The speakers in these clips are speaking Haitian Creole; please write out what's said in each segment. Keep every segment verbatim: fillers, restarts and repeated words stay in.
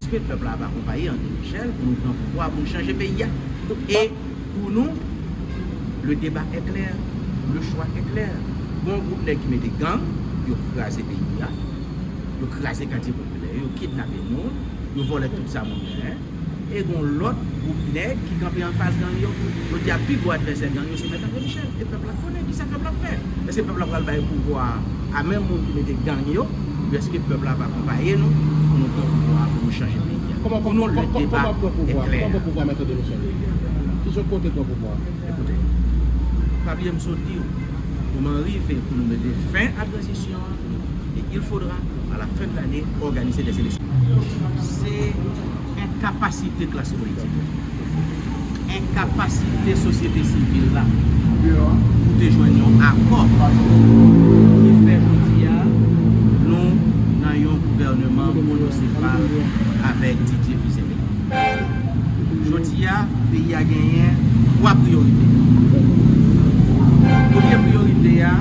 Èske pèp la ap akonpaye André Michel pou nou pran pouvwa, pou nou chanje peyi a? E pou nou, le débat est clair, le choix est clair. Gon gwoup nèg ki mete gang, yo kraze peyi a, yo kraze katye popilè yo, yo kidnape moun, yo vòlè tout sa moun genyen. E gon lòt gwoup nèg ki kanpe anfas gang yo. Jodi a, pi gwo advèsè gang yo se Mèt André Michel. E pèp la konnen kisa pèp la ap fè. Èske pèp la pral bay pouvwa a menm moun ki mete gang yo? Oubyen èske pèp la ap akonpaye nou pou nou pran pouvwa a, pou nou chanje peyi a? Pou nou, le débat est clair. Kòman pran pouvwa a, Mèt André Michel? Ki jan w konte pran pouvwa a? Ekoute, pa bliye m sot di w, moman rive pou nou mete fen a tranzisyon an, e il faudra, à la fin de l'année, organiser des élections. Se enkapasite klas politik, enkapasite sosyete sivil la pou te jwenn yon akò ki fè jodi a nou nan yon gouvèneman monosefal avèk Didier Fils-Aimé. Jodi a, peyi a genyen twa priyorite. Premye priyorite a,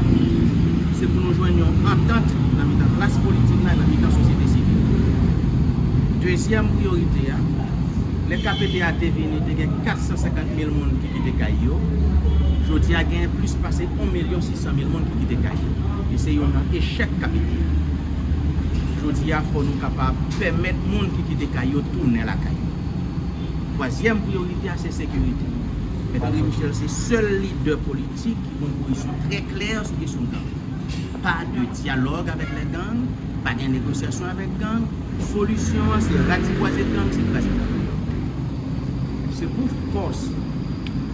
se pou nou jwenn yon antant nan mitan klas politik la, nan mitan sosyete sivil. Dezyèm priyorite a, lè K P T A te vini, te gen kat san senkant mil moun ki kite kay yo. Jodi a, genyen plis pase yon milyon sis san mil moun ki kite kay yo. E se youn nan echèk K P T A. Jodi a, fò nou kapab pèmèt moun ki kite kay yo tounen lakay yo. Twazyèm priyorite a, se sekirite. Mèt André Michel se sèl lidè politik ki gen yon pozisyon trè klè sou kesyon gang. Pa de dyalòg avèk lè gang, pa gen negosyasyon avèk gang. Solisyon an, se ratibwaze gang, se kraze gang. Se pou fòs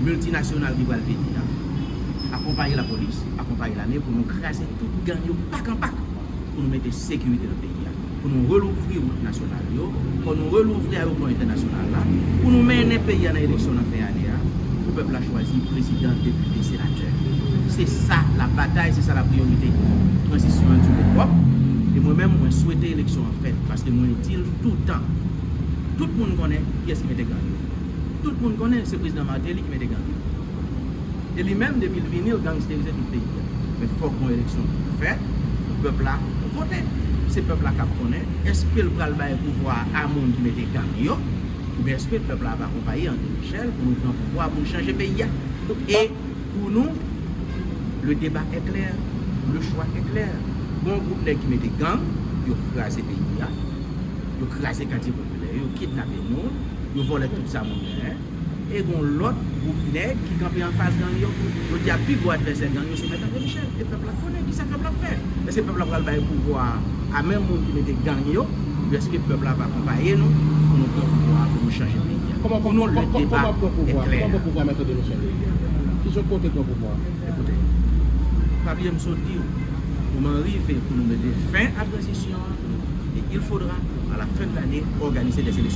miltinasyonal ki pral vini an akonpaye lapolis, akonpaye lame pou nou kraze tout gang yo pak an pak, pou nou mete sekirite nan peyi a, pou nou relouvri wout nasyonal yo, pou nou relouvri ayewopò entènasyonal la, pou nou mennen peyi a nan eleksyon nan fen ane a, pou pèp la chwazi prezidan, depite, senatè. Se sa la batay, se sa la priyorite. Tranzisyon an dire twòp, e mwen menm, mwen swete eleksyon an fèt, paske mwen di l toutan, tout moun konnen kiyès ki mete gang yo. Tout moun konnen se prezidan Martelly ki mete gang yo. E li menm, depi l vini, l gangsterize tout peyi a. Men fòk gon eleksyon fèt pou pèp la vote. Se pèp la k ap konnen èske l pral bay pouvwa a moun ki mete gang yo, oubyen èske pèp la ap akonpaye André Michel pou nou pran pouvwa, pou nou chanje peyi a. E pou nou, le débat est clair, le choix est clair. Gon gwoup nèg ki mete gang, yo kraze peyi a, yo kraze katye popilè yo, yo kidnape moun, yo vòlè tout sa moun genyen. E gon lòt gwoup nèg ki kanpe anfas gang yo. Jodi a, pi gwo advèsè gang yo se Mèt André Michel. E pèp la konnen kisa pèp la ap fè. Èske pèp la pral bay pouvwa a menm moun ki mete gang yo? Oubyen èske pèp la ap akonpaye nou pou nou pran pouvwa a, pou nou chanje peyi a? Pou nou, le débat est clair. Kòman pran pouvwa a, Mèt André Michel? Ki jan w konte pran pouvwa a? Ekoute, pa bliye m sot di w, moman rive pou nou mete fen a tranzisyon an, e il faudra, à la fin de l'année, organiser des élections.